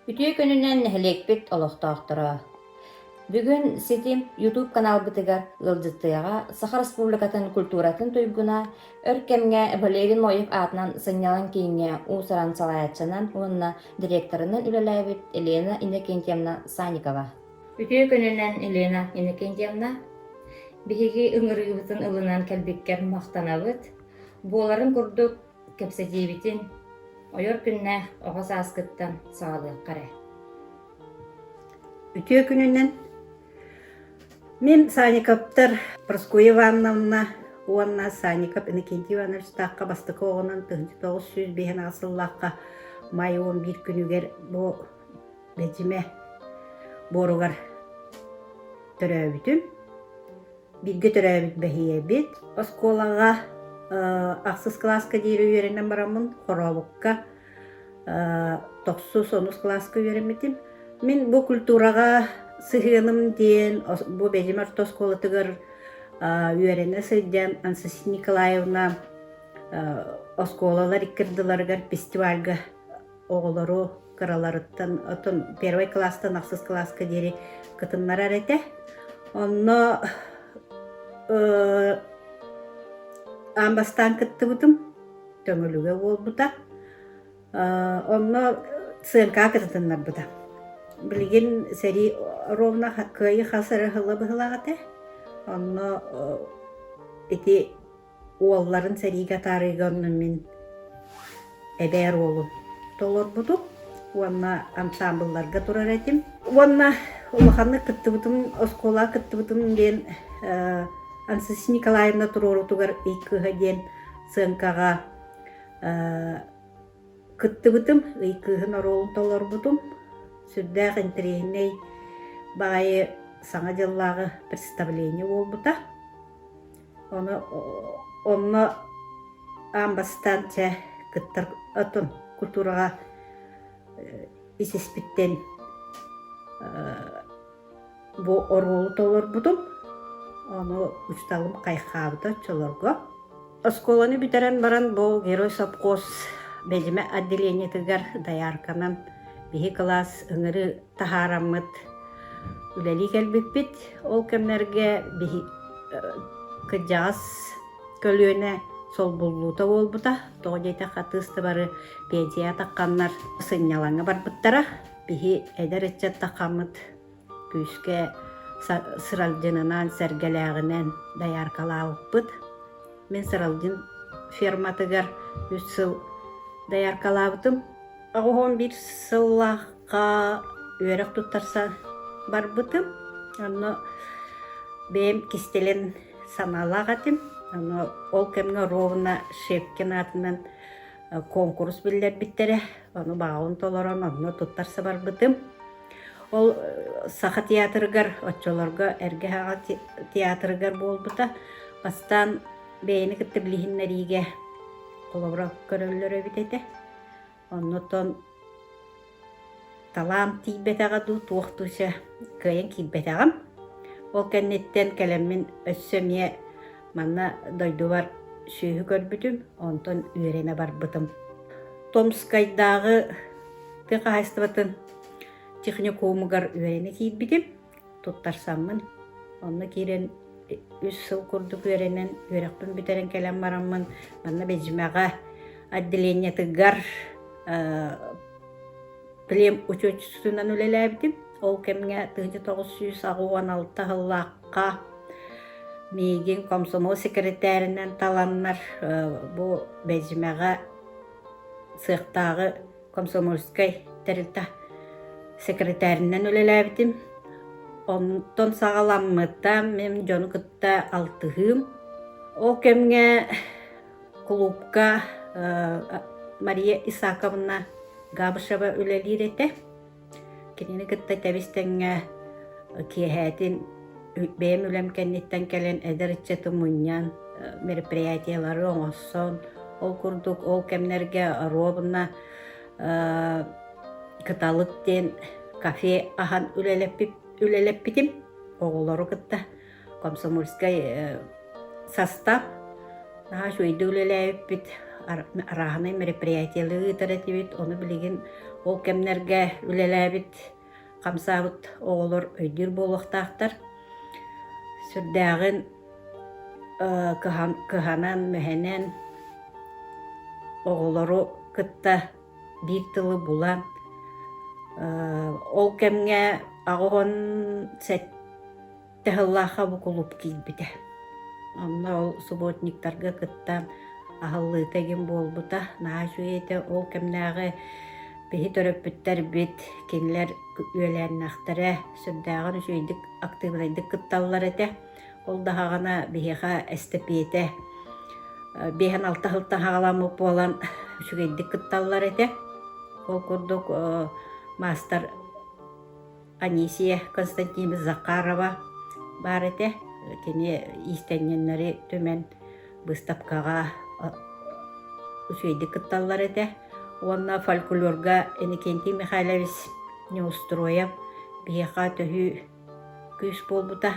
Үтүө күнүнэн нэһилиэкпит олохтоохторо! Бүгүн Ситим YouTube каналбытыгар ыалдьыттыаҕа Саха Республикатын культуратын туйгуна, өр кэмҥэ Валерий Ноев аатынан сынньалаҥ кииҥҥэ уус-уран салайааччынан уонна директорынан үлэлээбит Елена Иннокентьевна Санникова. Үтүө күнүнэн, Елена Иннокентьевна! Биһиги ыҥырыыбытын ылынан кэлбиккэр махтанабыт. Буоларын курдук, кэпсэтиибитин ойор күннээх оҕо сааскыттан саҕалыахха эрэ. Үтүө күнүнэн! Мин Санниковтар Прасковья Ивановна уонна Санников Иннокентий Ивановичтаахха бастакы оҕонон 1905 сыллаахха маай 11 күнүгэр бу Бэдьимэ буоругар төрөөбүтүм. Бииргэ төрөөбүт бэһиэбит. Оскуолаҕа ахсыс кылааска диэри үөрэнэн бараммын Хорообукка тохсус онус кылааска үөрэммитим. Мин бу культураҕа сыһыаным диэн бу Бэдьимэ орто оскуолатыгар үөрэнэ сылдьан Анастасия Николаевна оскуолалар икки ардыларыгар фестивальга оҕолору кыраларыттан оттон первый кылаастан ахсыс кылааска диэри кытыннарар этэ. Онно аан бастаан кыттыбытым, Төҥүлүгэ буолбута. Онно сыаҥкаҕа кытыннарбыта. Билигин сэрии ровно кыайыы хас эрэ сыла быһыылаах этэ. Онно ити Уолларын сэриигэ атаарыыга онно мин эбээр уолун толорбутум уонна ансаамбылларга турар этим. Уонна улаханнык кыттыбытым, оскуолаҕа кыттыбытым диэн Анастасия Николаевна туруорутугар Ый кыыһа диэн сыаҥкаҕа кыттыбытым, Ый кыыһын оруолун толорбутум. Сүрдээх интэриэһинэй баҕайы Саҥа дьыллааҕы представление буолбута. Ону онно аан бастаан чэ кыттар оттон культураҕа ис-испиттэн бу оруолу толорбутум. Ону учууталым хайхаабыта оччолорго. Оскуоланы бүтэрэн баран бу Герой сопхуос Бэдьимэ отделениетыгар доярканан биһи кылаас ыҥырыы таһаараммыт үлэлии кэлбиппит. Ол кэмнэргэ биһи кырдьаҕас көлүөнэ солбуллуута буолбута. Тоҕо диэтэххэ атыыс да бары пенсияҕа тахханнар сынньалаҥҥа барбыттара. Биһи эдэр ыччат таххаммыт күүскэ Сыралдьынынан, Сэргэлээҕинэн дояркалаабыппыт. Мин Сыралдьын ферматыгар үс сыл дояркалаабытым. 81 сыллаахха үөрэх туттарса барбытым. Онно бэйэм кистэлэҥ санаалаах этим. Ону ол кэмҥэ ровно Шепкин аатынан куонкурус биллэрбиттэрэ. Ону баҕабын толорон онно туттарса барбытым. Ол Саха театрыгар оччолорго Эргэ Хаҕа театрыгар буолбута. Бастаан бэйэни кытта билиһиннэриигэ холобура көрөллөр эбит этэ. Оннотон талаан тиийбэтэҕэ дуу, туох дуу чэ кыайан киирбэтэҕим. Ол кэнниттэн кэлэммин өссө эмиэ манна дойдубар сүөһү көрбүтүм, онтон үөрэнэ барбытым. Томскайдааҕы тыа хаһаайыстыбатын техникумугар үөрэнэ киирбитим. Туттарсаммын, онно киирэн үс сыл курдук үөрэнэн, үөрэхпин бүтэрэн кэлэн бараммын, манна Бэдьимэҕэ отделениетыгар плем учуотчутунан үлэлээбитим. Ол кэмҥэ 1986 сыллаахха миигин комсомол секретарынан таланнар бу Бэдьимэҕэ сыахтааҕы комсомольскай тэрилтэ секретарынан үлэлээбитим. Онтон саҕаламмыта мин дьону кытта алтыһыым. Ол кэмҥэ кулуупка Мария Исаковна Габышева үлэлиир этэ. Кинини кытта тэбис-тэҥҥэ киэһээтин бэйэм үлэм кэнниттэн кэлэн эдэр ыччаты мунньан, мероприятиелары оҥостон, ол курдук ол кэмнэргэ ровно Кыталык диэн кафе аһан үлэлэппитим оҕолору кытта комсомольскай состав наһаа үчүгэйдик үлэлээбиппит. арааһынай мероприятиелары ыытар этибит. Ону билигин ол кэмнэргэ үлэлээбит, хамсаабыт оҕолор өйдүүр буолуохтаахтар. Сүрдээҕин кыһанан, мүһэнэн оҕолору кытта биир тылы булан, ол кэмҥэ 87 сыллаахха бу кулууп киирбитэ. Онно ол субботниктарга кыттан аһыллыыта игин буолбута. Наһаа үчүгэй этэ. Ол кэмнээҕи биһи төрөппүттэрбит, кинилэр үөлээннэхтэрэ сүрдээҕин үчүгэйдик актыыбынайдык кытталлар этэ. Ол да аҕана биһиэхэ эстэпиэтэ биэһэн алта сылтан саҕаламмыт буолан үчүгэйдик кытталлар этэ. Ол курдук маастар Анисия Константиновна Захарова баар этэ. Кини иистэнньэннэри түмэн быыстапкаҕа үчүгэйдик кытталлар этэ. Уонна фольклорга Иннокентий Михайлович Неустроев биһиэхэ төһүү күүс буолбута.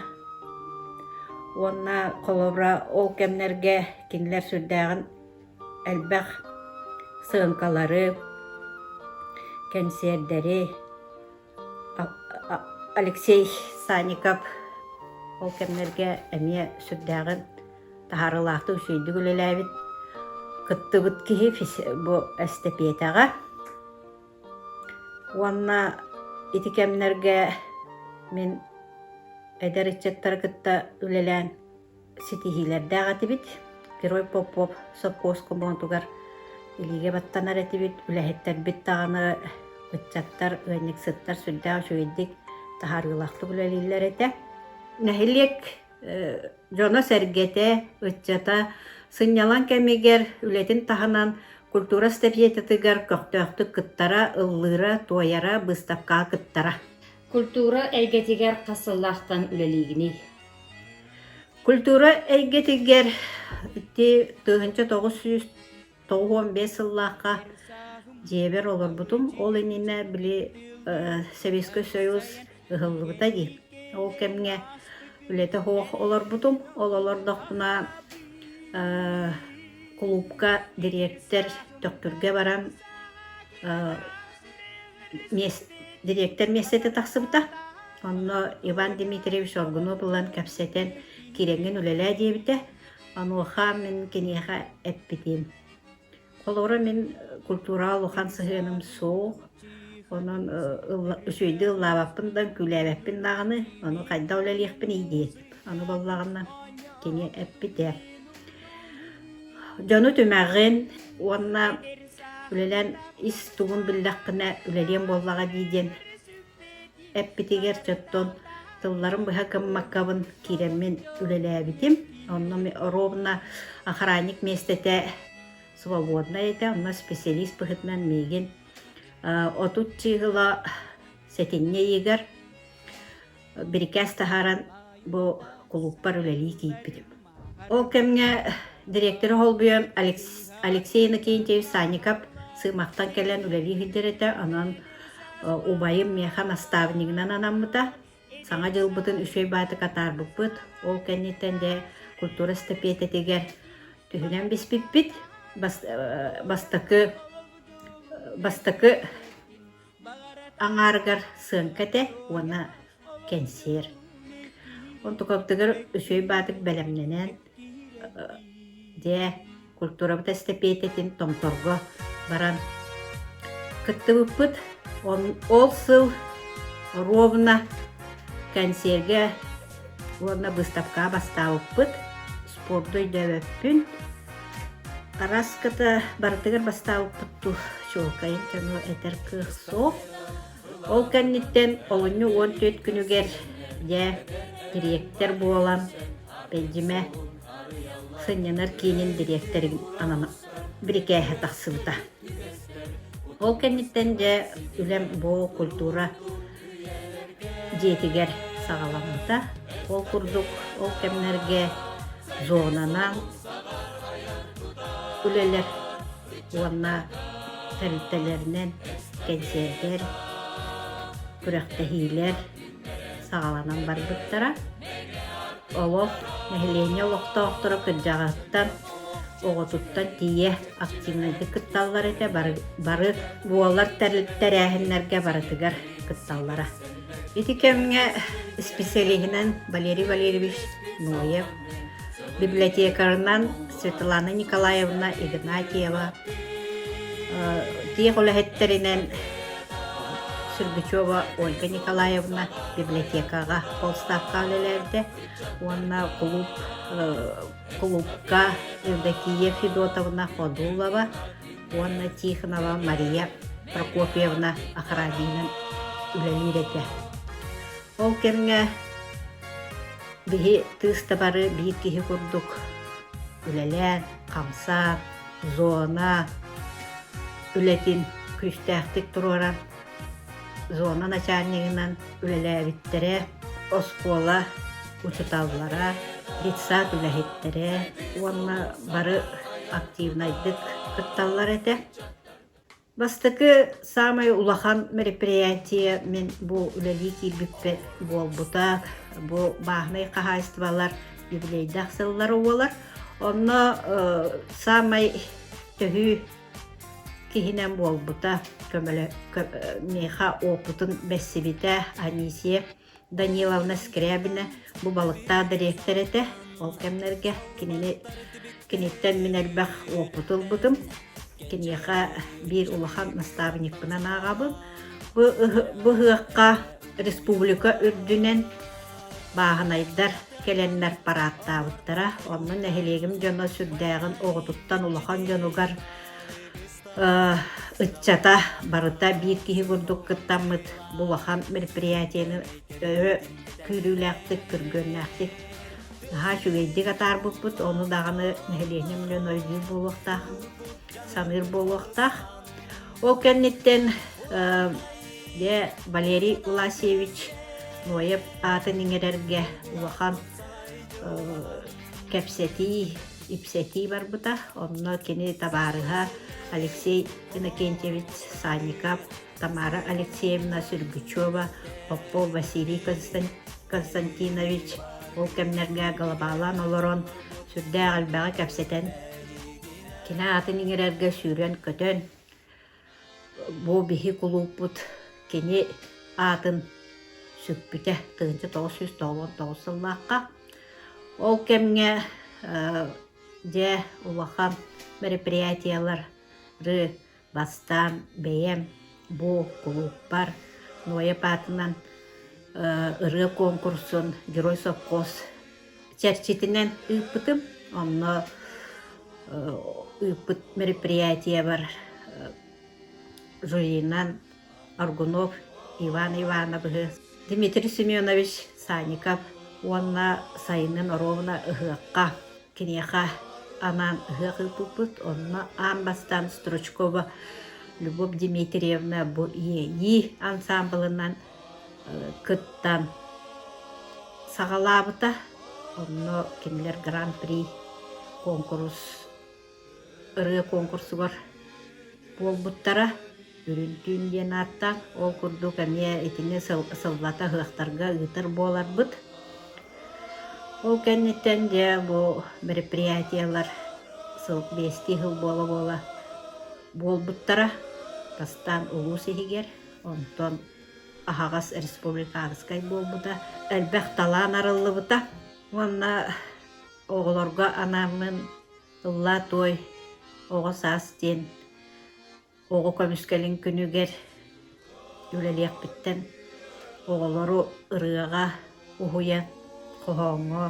Уонна холобура ол кэмнэргэ кинилэр сүрдээҕин элбэх сыаҥкалары, кэнсиэрдэри Алексей Санников ол кэмнэргэ эмиэ сүрдээҕин таһаарыылаахтык үчүгэйдик үлэлээбит кыттыбыт киһи бу эстэпиэтэҕэ. Уонна ити кэмнэргэ мин эдэр ыччаттары кытта үлэлээн ситиһиилэрдээх этибит. Герой Попов сопхуос комуонтугар илиигэ баттанар этибит. Үлэһиттэрбит даҕаны ыччаттар, ыанньыксыттар сүрдээх үчүгэйдик таһаарыылаахтык үлэлииллэр этэ. Нэһилиэк дьоно-сэргэтэ, ыччата сынньалаҥ кэмигэр үлэтин таһынан культура эстафетатыгар көхтөөхтүк кыттара, ыллыыра, туойара, быыстапкаҕа кыттара. Культура эйгэтигэр хас сыллаахтан үлэлиигиний? Культура эйгэтигэр ити 1995 сыллаахха дьиэбэр олорбутум. Ол иннинэ били Советский Союз ыһыллыбыта дии. Ол кэмҥэ үлэтэ суох олорбутум. Ол олордохпуна кулуупка дириэктэр Төхтүргэ баран дириэктэр миэстэтэ тахсыбыта. Онно Иван Дмитриевич Оргунов ылан кэпсэтэн киирэҥҥин үлэлээ диэбитэ. Онуоха мин киниэхэ эппитим. Холобура, мин культураҕа улахан сыһыаным суох. Онон үчүгэйдик ыллаабаппын да, үҥкүүлээбэппин даҕаны, ону хайдах үлэлиэхпиний диэтим. Аны буоллаҕына кини эппитэ: Дьону түмэҕин уонна үлэлээн ис тугун биллэххинэ үлэлиэм буоллаҕа дии диэн эппитигэр дьоттон тылларын быһа гыммаккабын киирэммин үлэлээбитим. Онно ровно охранник миэстэтэ свободнай этэ, онно специалист быһыытынан миигин 30 чыыһыла сэтинньи ыйыгар бирикээс таһааран бу кулууппар үлэлии киирбитим. Ол кэмҥэ дириэктэри холбуйан Алексей Иннокентьевич Санников Сыымахтан кэлэн үлэлии сылдьар этэ, онон убайым миэхэ наставнигынан анаммыта. Саҥа дьылбытын үчүгэй баатык атаарбыппыт. Ол кэнниттэн дьэ культура эстэпиэтэтигэр түһүнэн биспиппит. Бастакы бастакы аҥаарыгар сыаҥка этэ уонна кэнсиэр. Онтукабытыгар үчүгэй баатык бэлэмнэнэн дьэ культурабыт эстэпиэтэтин Томторго баран кыттыбыппыт. Ол сыл ровно кэнсиэргэ уонна быыстапкаҕа бастаабыппыт. Спорду өйдөөбөппүн. Араската барытыгар бастаабыппыт дуу, чуолкайын дьону этэр кыах суох. Ол кэнниттэн олунньу 14 күнүгэр дьэ дириэктэр буолан Бэлдьимэ сынньанар киинин дириэктэрин анана бирикээһэ тахсыбыта. Ол кэнниттэн дьэ үлэм бу культура дьиэтигэр саҕаламмыта. Ол курдук ол кэмнэргэ зонанан үлэлэр уонна тэрилтэлэринэн кэнсиэрдэр, күрэхтэһиилэр саҕаланан барбыттара. Олох нэһилиэнньэ олохтоохторо кырдьаҕастар. оҕотуттан тиийэ активнайдык кытталлар этэ, бары, бары буолар тэрээһиннэргэ барытыгар кытталлара. Ити кэмҥэ исписэлииһинэн Валерий Валерьевич Ноев, библиотекарынан Светлана Николаевна Игнатьева, тиэх үлэһиттэринэн Сергучева Ольга Николаевна библиотекаҕа полставка үлэлээбитэ уонна кулууп кулуупка Евдокия Федотовна Ходулова уонна Тихонова Мария Прокопьевна охранигынан үлэлиир этэ. Ол кэмҥэ биһи тыыс да бары биир киһи курдук үлэлээн, хамсаан, зона үлэтин күүстээхтик туруоран зона начальнигынан үлэлээбиттэрэ, оскуола учууталлара, детсад үлэһиттэрэ уонна бары активнайдык кытталлар этэ. Бастакы саамай улахан мероприятие мин бу үлэлии киирбиппэр буолбута. Бу бааһынай хаһаайыстыбалар юбилейдаах сыллара буолар. Онно саамай төһүү киһинэн буолбута, көмөлө миэхэ опытын бэссибитэ Анисия Даниловна Скрябина бу балыктаах дириэктэр этэ. Ол кэмнэргэ кинини киниттэн мин элбэх опыт ылбытым. Киниэхэ биир улахан наставникпынан ааҕабын. Бу бу ыһыахха республика үрдүнэн бааһынайдар кэлэннэр параадтаабыттара. Онно нэһилиэгим дьоно сүрдээҕин оҕотуттан улахан дьонугар ыччата барыта биир киһи курдук кыттаммыт бу улахан мероприятиены өрө күүрүүлээхтик, күргүөннээхтик наһаа үчүгэйдик атаарбыппыт. Ону даҕаны нэһилиэнньэ миллион өйдүүр буолуохтаах, саныыр буолуохтаах. Ол кэнниттэн дьэ Валерий Власьевич Ноев аатын иҥэрэргэ улахан кэпсэтии, ипсэтии барбыта. Онно кини табаарыһа Алексей Иннокентьевич Санников, Тамара Алексеевна Сүргүчева, Попов Василий Константинович ол кэмнэргэ глобалаан олорон сүрдээх элбэҕи кэпсэтэн кини аатын иҥэрэргэ сүүрэн-көтөн Бу биһи кулууппут кини аатын сүкпүтэ 1999 сыллаахха. Ол кэмҥэ дьэ улахан мероприятиелары бастаан бэйэм бу кулууппар Ноев аатынан ырыа куонкурсун Герой совхоз чэрчитинэн ыыппытым. Онно ыыппыт мероприятиебар жюринан Аргунов Иван Ивановиһы, Дмитрий Семенович Санников уонна сайынын оруобуна ыһыахха киниэхэ анаан ыһыах ыыппыппыт. Онно аан бастаан Стручкова Любовь Дмитриевна бу Иэйии ансаамбылынан кыттан саҕалаабыта. Онно кинилэр Гран-при куонкурус ырыа куонкурсугар буолбуттара. Үрүн түүн диэн ааттаах. Ол курдук эмиэ итини сыллата ыһыахтарга ыытар буоларбыт. Ол кэнниттэн дьэ бу мероприятиелар сыл биэстии сыл буола-буола буолбуттара. Бастаан улуус иһигэр, онтон аһаҕас республиканскай буолбута, элбэх талаан арыллыбыта уонна оҕолорго анааммын ыллаа-туой оҕо саас диэн оҕо көмүскэлин күнүгэр үлэлиэхпиттэн оҕолору ырыаҕа уһуйан, хоһооҥҥо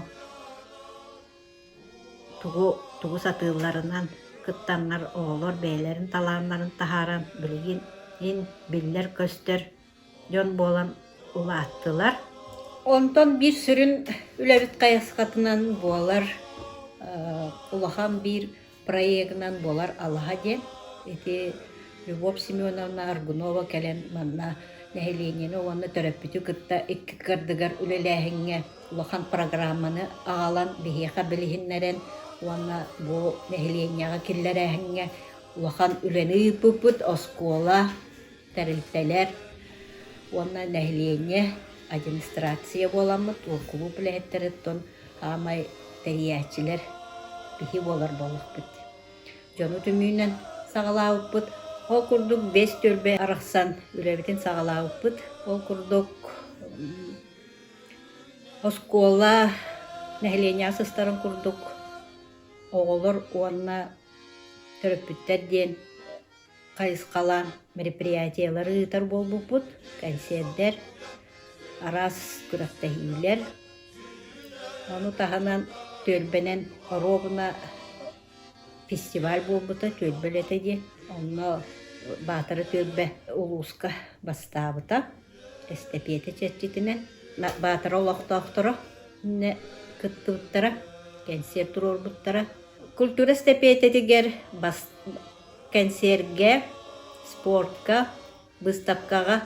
тугу тугу сатыылларынан кыттаннар оҕолор бэйэлэрин талааннарын таһааран билигин ин биллэр-көстөр дьон буолан улааттылар. Онтон биир сүрүн үлэбит хайысхатынан буолар улахан биир проегынан буолар Алаһа диэн. Ити Любовь Семеновна Аргунова кэлэн манна нэһилиэнньэни уонна төрөппүтү кытта икки кардыгар үлэлээһиҥҥэ улахан программаны аҕалан биһиэхэ билиһиннэрэн уонна бу нэһилиэнньэҕэ киллэрээһиҥҥэ улахан үлэни ыыппыппыт оскуола, тэрилтэлэр уонна нэһилиэнньэ, администрация буоламмыт кулууп үлэһиттэриттэн аамай тэрийээччилэр. биһи буолар буоллахпыт. Дьону түмүүнэн саҕалаабыппыт. Ол курдук бэс түөлбэ арахсан үлэбитин саҕалаабыппыт. Ол курдук оскуола нэһилиэнньэҕэ сыстарын курдук оҕолор уонна төрөппүттэр диэн хайысхалаан мероприятиелары ыытар буолбуппут, кэнсиэрдэр, араас күрэхтэһиилэр. Ону таһынан түөлбэнэн оруобуна фестиваль буолбута, түөлбэ үлэтэ диэн. Онно Баатара түөлбэ улууска бастаабыта, эстэпиэтэ чэрчитинэн. Баатара олохтоохторо иннэ кыттыбыттара, кэнсиэр туруорбуттара. Культура эстэпиэтэтигэр бас Кэнсиэргэ, спортка, быыстапкаҕа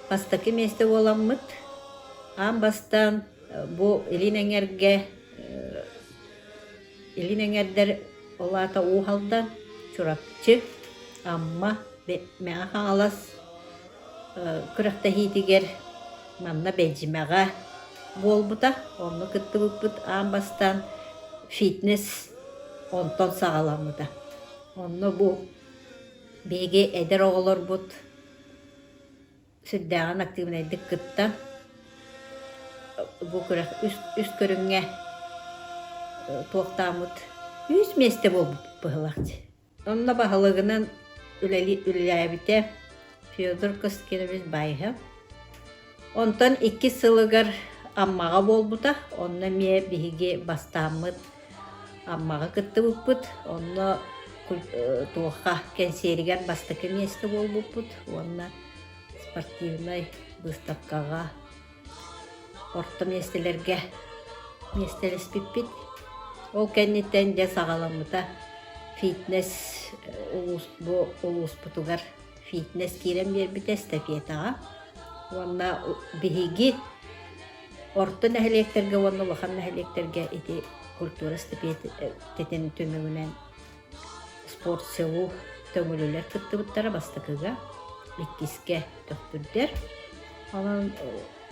бастакы миэстэ буоламмыт, аан бастаан бу Илин Эҥэргэ Илин Эҥэрдэр ол аата Уу Алдан, Чурапчы, Амма, Мэҥэ Хаҥалас күрэхтэһиитигэр манна Бэдьимэҕэ буолбута. Онно кыттыбыппыт аан бастаан фитнес онтон саҕаламмыта. Онно бу биһиги эдэр оҕолорбут сүрдээҕин актыыбынайдык кыттан бу күрэх үс, үс көрүҥҥэ туохтааммыт үс миэстэ буолбут быһылаах дии. Онно баһылыгынан үлэлээбитэ Федор Костикинович Баиһов. Онтон иккис сылыгар Аммаҕа буолбута. Онно эмиэ биһиги бастааммыт Аммаҕа кыттыбыппыт. Онно туохха кэнсиэригэр бастакы миэстэ буолбуппут уонна спортивнай быыстапкаҕа орто миэстэлэргэ миэстэлэспиппит. Ол кэнниттэн дьэ саҕаламмыта фитнес улуус бу улууспутугар фитнес киирэн биэрбитэ эстафетаҕа уонна биһиги орто нэһилиэктэргэ уонна улахан нэһилиэктэргэ ити культура эстафетатын түмүгүнэн спорт селу Төҥүлүлэр кыттыбыттара бастакыга, иккискэ Төхтүрдэр. Онон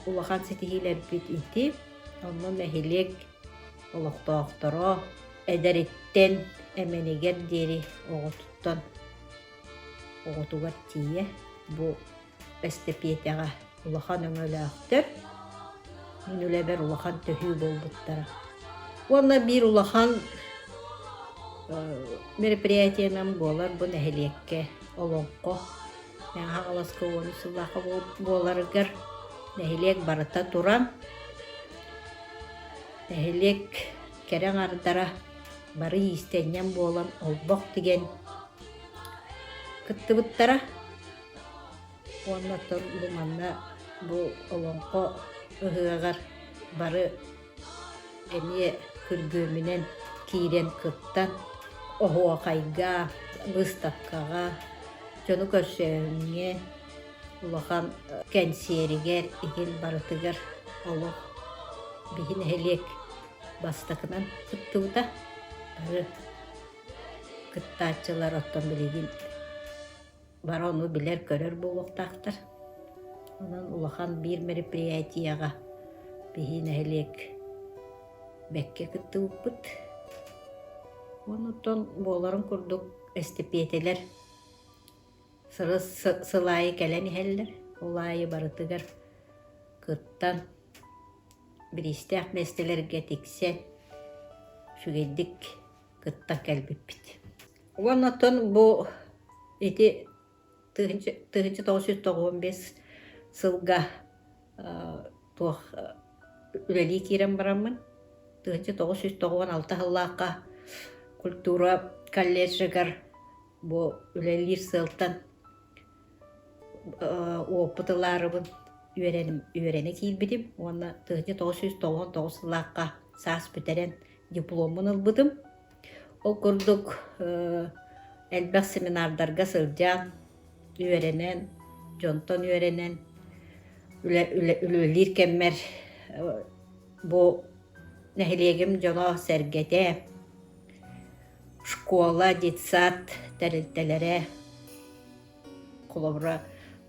улахан ситиһиилэрбит ити. Онно нэһилиэк олохтоохторо эдэриттэн эмэнигэр диэри оҕотуттан оҕотугар тиийэ бу эстэпиэтэҕэ улахан өҥөлөөхтөр. Мин үлэбэр улахан төһүү буолбуттара. Уонна биир улахан мероприятиенан буолар бу нэһилиэккэ олоҥхо Мэҥэ Хаҥаласка 13 сыллаахха буоларыгар нэһилиэк барыта туран нэһилиэк кэрэ аҥардара бары иистэнньэҥ буолан олбох тигэн кыттыбыттара. Уонна оттон бу манна бу олоҥхо ыһыаҕар бары эмиэ күргүөмүнэн киирэн кыттан оһуохайга, быыстапкаҕа, дьону көрсөөһүҥҥэ, улахан кэнсиэригэр игин барытыгар олох биһи нэһилиэк бастакынан кыттыбыта. Бары кыттааччылар оттон билигин бары ону билэр-көрөр буолуохтаахтар. Онон улахан биир мероприятиеҕа биһи нэһилиэк бэккэ кыттыбыппыт. Онтон буоларын курдук эстэпиэтэлэр сыл аайы кэлэн иһэллэр. Ол аайы барытыгар кыттан, бириистээх миэстэлэргэ тиксэн, үчүгэйдик кыттан кэлбиппит. Уонна оттон бу ити 1995 сылга туох үлэлии киирэн бараммын 1996 сыллаахха культура колледжыгар бу үлэлиир сыалтан опыт ылаарыбын үөрэнэ киирбитим уонна 1999 сыллаахха саас бүтэрэн дипломмун ылбытым. Ол курдук элбэх семинардарга сылдьан, үөрэнэн, дьонтон үөрэнэн үлэлиир кэммэр бу нэһилиэгим дьоно-сэргэтэ, школа, детсад тэрилтэлэрэ, Холобура,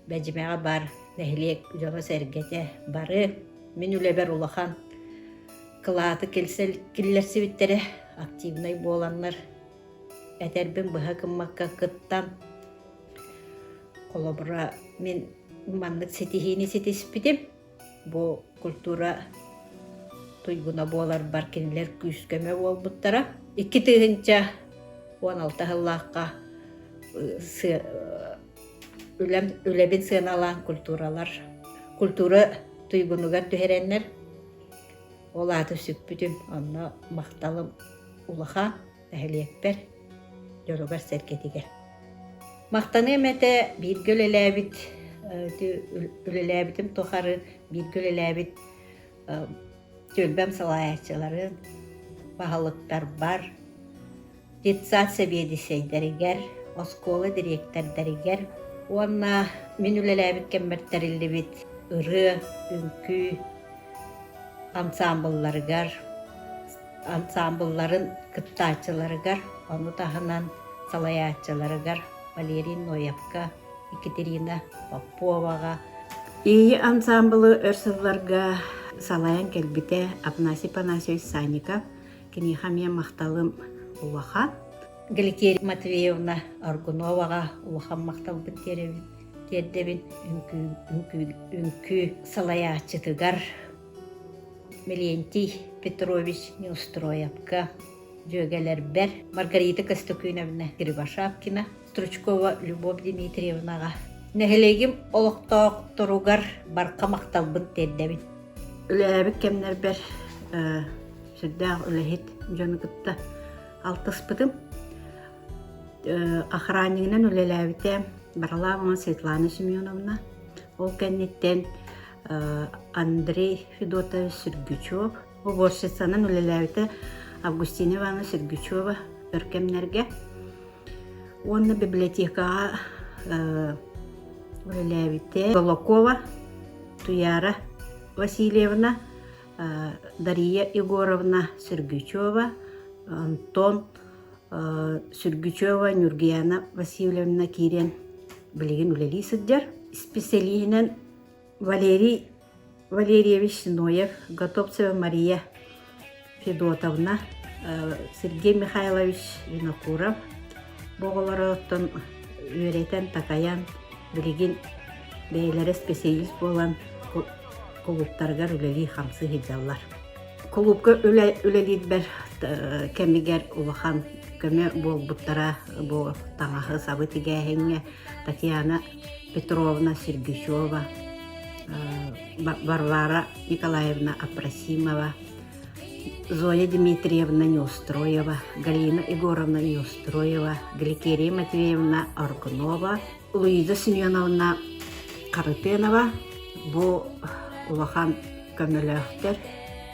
Бэдьимэҕэ баар нэһилиэк дьоно-сэргэтэ бары мин үлэбэр улахан кылааты киллэрсибиттэрэ. активнай буоланнар этэрбин быһа гыммакка кыттан холобура мин маннык ситиһиини ситиспитим. Бу культура туйгуна буоларбар кинилэр күүс-көмө буолбуттара. 2016 сыллаахха үлэм, үлэбин сыаналаан культуралар, культура туйгунугар түһэрэннэр ол ааты сүкпүтүм. Онно махталым улахан нэһилиэкпэр, дьонугар-сэргэтигэр. Махтаныам этэ бииргэ үлэлээбит үлэлээбитим тухары бииргэ үлэлээбит түөлбэм салайааччыларын, баһылыктарбар, детсад сэбиэдиссэйдэригэр, оскуола дириэктэрдэригэр уонна мин үлэлээбит кэммэр тэриллибит ырыа, үҥкүү ансаамбылларыгар, ансаамбылларын кыттааччыларыгар, ону таһынан салайааччыларыгар Валерий Ноевка, Екатерина Поповаҕа. Ийи ансаамбылы өр сылларга салайан кэлбитэ Афанасий Панасьевич Санников. Киниэхэ эмиэ махталым улахан. Гликерия Матвеевна Аргуноваҕа улахан махталбын тиэрдэбин үҥкүү, үҥкүү, үҥкүү салайааччытыгар Милентий Петрович Неустроевка, дьүөгэлэрбэр Маргарита Костокуновна Кривошапкина, Стручкова Любовь Дмитриевнаҕа, нэһилиэгим олохтоохторугар барҕа махталбын тиэрдэбин. Үлэлээбит кэмнэрбэр сүрдээх үлэһит дьону кытта алтыспытым. Охраннигынан үлэлээбитэ Баралаевна Светлана Семеновна. Ол кэнниттэн Андрей Федотович Сергучев уборщицанан үлэлээбитэ Августина Ивановна Сергучева өр кэмнэргэ. Уонна библиотекаҕа үлэлээбитэ Голокова Туяра Васильевна, Дария Егоровна Сергучева, Антон Сергучева Нюргияна Васильевна киирэн билигин үлэлии сылдьар. Исписэлииһинэн Валерий Валерьевич Ноев, Готовцева Мария Федотовна, Сергей Михайлович Винокуров бу оҕолору оттон үөрэтэн-такайан билигин бэйэлэрэ специалист буолан кулууптарыгар үлэлии-хамсыы сылдьаллар. Кулуупка үлэлиирбэр кэмигэр улахан көмө буолбуттара бу таҥаһы сабы тигээһиҥҥэ Татьяна Петровна Сергучева, Варвара Николаевна Апросимова, Зоя Дмитриевна Неустроева, Галина Егоровна Неустроева, Гликерия Матвеевна Аргунова, Луиза Семеновна Харытынова бу улахан көмөлөөхтөр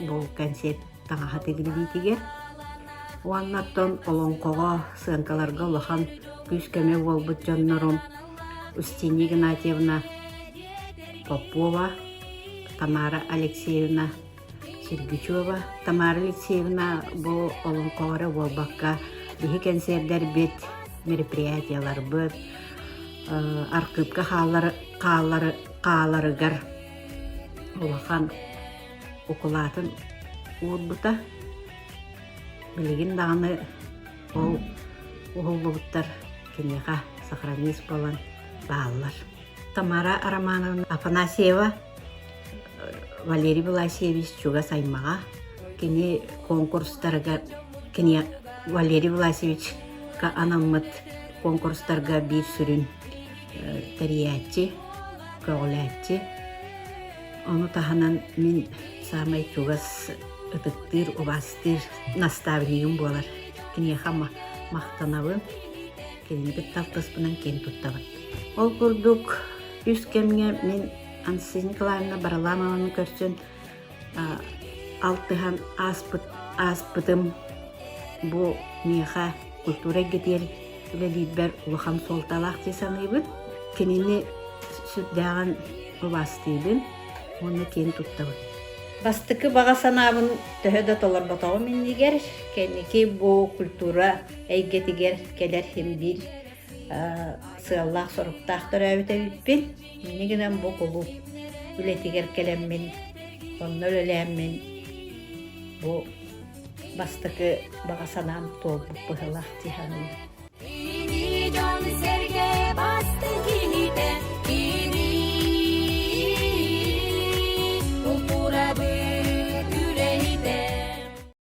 бу кэнсиэт таҥаһа тигиллиитигэр уонна оттон олоҥхоҕо сыаҥкаларга улахан күүс-көмө буолбут дьоннорум Устинья Игнатьевна Попова, Тамара Алексеевна Сергучева. Тамара Алексеевна бу олоҥхоҕо эрэ буолбакка биһи кэнсиэрдэрбит, мероприятиеларбыт архыыпка хааларыгар улахан укулаатын уурбута. Билигин даҕаны ол уһуллубуттар киниэхэ сохранись буолан бааллар. Тамара Романовна Афанасьева Валерий Власьевич чугас аймаҕа. Кини конкурстарыгар кини Валерий Власьевичка анаммыт конкурстарга биир сүрүн тэрийээччи, көҕүлээччи. Ону таһынан мин саамай чугас ытыктыыр, убаастыыр наставнигым буолар. Киниэхэ махтанабын, кинини кытта алтыспынан киэн туттабын. Ол курдук үс кэмҥэ мин Анастасия Николаевна Бараламованы көрсөн алтыһан ааспыт ааспытым бу миэхэ культура эйгэтигэр үлэлиирбэр улахан суолталаах дии саныыбын. Кинини сүрдээҕин убаастыыбын уонна киэн туттабын. Бастакы баҕа санаабын төһө да толорботоҕум иннигэр, кэнники бу культура эйгэтигэр кэлэр иһин биир сыаллаах-соруктаах төрөөбүт эбиппин. Инньэ гынан бу кулууп үлэтигэр кэлэммин, онно үлэлээммин бу. Бастакы баҕа санаам туолбут быһыылаах дии саныыбын.